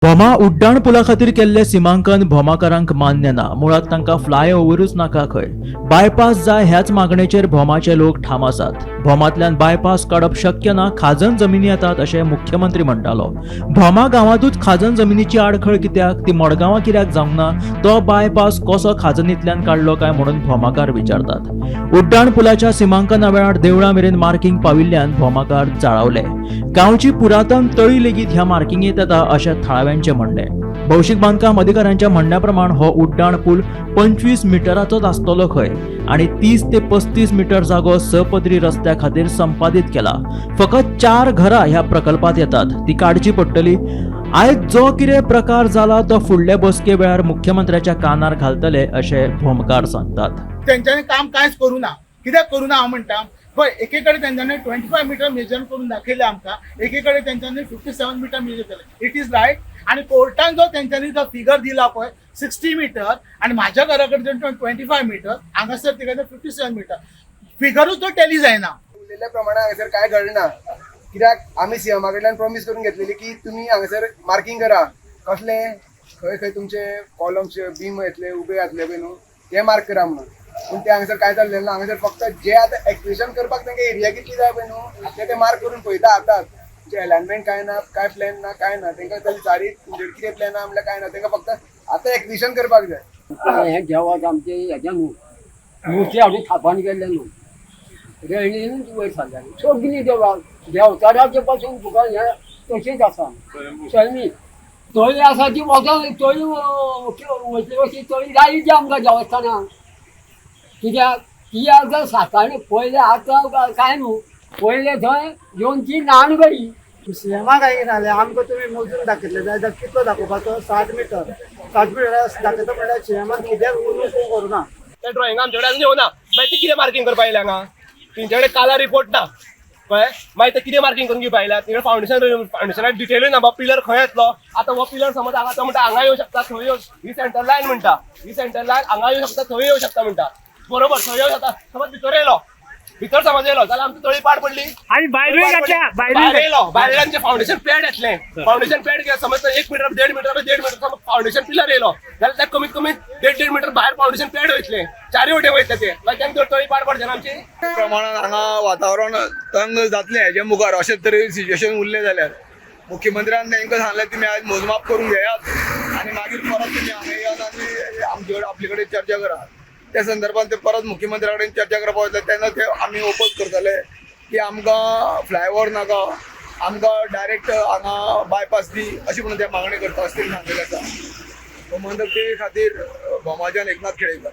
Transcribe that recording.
भोमा उड्डाण पुला खातीर केल्लें सिमांकन भोमाकारांक मान्य ना. मुळांत तांकां फ्लायओव्हरूच नाका खंय. बायपास जाय ह्याच मागणेचेर भोमाचे लोक ठाम आसात. भोमांतल्यान बायपास काडप शक्य ना, खाजन जमिनी येतात अशें मुख्यमंत्री म्हणटालो. भोमा गांवांतूच खाजन जमिनीची आडखळ कित्याक, ती मडगांवां कित्याक जावंक ना, तो बायपास कसो खाजनींतल्यान काडलो काय म्हणून भोमाकार विचारतात. उड्डाण पुलाच्या सिमांकना वेळार देवळा मेरेन मार्किंग पाविल्ल्यान भोमाकार जाळावले. गांवची पुरातन तळी लेगीत ह्या मार्किंगेत येता अशें थळाव्यांचें म्हणणें. भौशीक बांदकाम अधिकाऱ्यांच्या म्हणण्या प्रमाण हो उड्डाण पूल 25 मिटराचोच आसतलो खंय आनी 30 ते 35 मिटर जागो सपदरी रस्त्या खातीर संपादीत केला. फकत 4 घरां ह्या प्रकल्पात येतात, ती काडची पडटली. आयज जो कितें प्रकार जाला तो फुडले बसके वेळार मुख्यमंत्र्याच्या कानार घालतले अशें भोमकार सांगतात. तेंच्यांनी काम कांयच करूं ना. कित्याक करूं ना हांव म्हणटा, पळय, एके कडेन तेंच्यांनी 25 मिटर मेजर करून दाखयलें आमकां, एके कडेन तेंच्यांनी 57 मिटर मेजर केलें. It is right? आनी कोर्टान जो तेंच्यांनी जो फिगर दिला पळय, 60 मिटर, आनी म्हाज्या घरा कडेन 25 मिटर, हांगासर तिका 57 मिटर, फिगरूच तो टॅली जायना. उलयल्ल्या प्रमाणे हांगासर कांय घडना, कित्याक आमी सीएमा कडल्यान प्रॉमीस करून घेतलेली की तुमी हांगासर मार्किंग करा, कसले खंय खंय तुमचे कॉलम्स बीम येतले, उबे जातले पळय न्हू, ते मार्क करा म्हणून. पूण ते हांगासर कांय चल्लेलें ना. हांगासर फक्त जे आतां एक्विशन करपाक तांकां एरिया कितली जाय पळय न्हू, ते ते मार्क करून पळयता आतांच. तुमचें एलायनमेंट कांय ना, कांय प्लॅन ना, कांय ना. तांकां जाल्यार सारी तुमचे कितें प्लॅन आहा म्हणल्यार कांय ना. तांकां फक्त आतां एक्विशन करपाक जाय. हें देवाक आमचें हेजें न्हू, मुर्ती हाडून थापान केल्लें न्हू, रेणीनूच वयर सरलें. सगलीं देवळां देंवचाराचे पासून तुका हें तशेंच आसा. सैमीक तळी आसा ती वचोन तळी वयतली अशी तळी जायी ती आमकां देवस्थानाक, कित्याक ती आतां साताळी पयलें, आतां कांय न्हू, पयलें थंय येवन ती न्हाण करी. सीएमाक काय कितें जालें, आमकां तुमी मोजून दाखयतले जाल्यार कितलो दाखोवपाचो? 60 मिटर, 60 मिटर दाखयता म्हणल्यार सीएमान कित्याक उलोवंक करुना. ते ड्रॉइंग आमचे कडेन अजून येवना. मागीर ते कितें मार्किंग करपा येयले हांगा? तेंचे कडेन काला रिपोर्ट ना, कळ्ळें? मागीर ते कितें मार्किंग करून घेवपा आयल्या? तेंचे फावंडेशन, फावंडेशनाक डिटेलूय ना बाबा, पिलर खंय येतलो. आतां हो पिलर समज हांगा, तो म्हणटा हांगा येवं शकता, थंय येवं, ही सेंटर लायन म्हणटा, ही सेंटर लायन हांगा येवं शकता, थंय येवं शकता म्हणटा. बरोबर, थंय येवं शकता. समज भितर येयलो, भितर समज येयलो जाल्यार आमची तळी पाड पडली. आणि बाहेरूय घातल्या. भायर बाहेरूय. येयलो, भायर आमचें फावंडेशन पॅड येतलें. फावंडेशन पॅड घे, समज 1 मिटर, 1.5 मिटर, 1.5 मिटर समज फावंडेशन पिलर येयलो जाल्यार त्या कमीत कमी देड देड मिटर भायर फावंडेशन पॅड वयतलें, चारी वटेन वयतले ते. मागीर तांकां तळी पाड पडचे ना आमची? प्रमाणात हांगा वातावरण तंग जातलें हेजे मुखार. अशें तरेन सिच्युएशन उरलें जाल्यार मुख्यमंत्र्यान तांकां सांगलें, तुमी आयज मोजमाप करून घेयात आनी मागीर परत तुमी हांगा येयात आनी आमचे कडेन, आपले कडेन चर्चा करात. त्या संदर्भात ते परत मुख्यमंत्र्या कडेन चर्चा करपाक वतले तेन्ना ते आमी ओपोज करतले की आमकां फ्लायओवर नाका, आमकां डायरेक्ट हांगा बायपास दी, अशी म्हणून ते मागणी करता अशें तेणी सांगलेलें आसा. गोमंतक टीव्ही खातीर भोमाच्यान एकनाथ खेडेकर.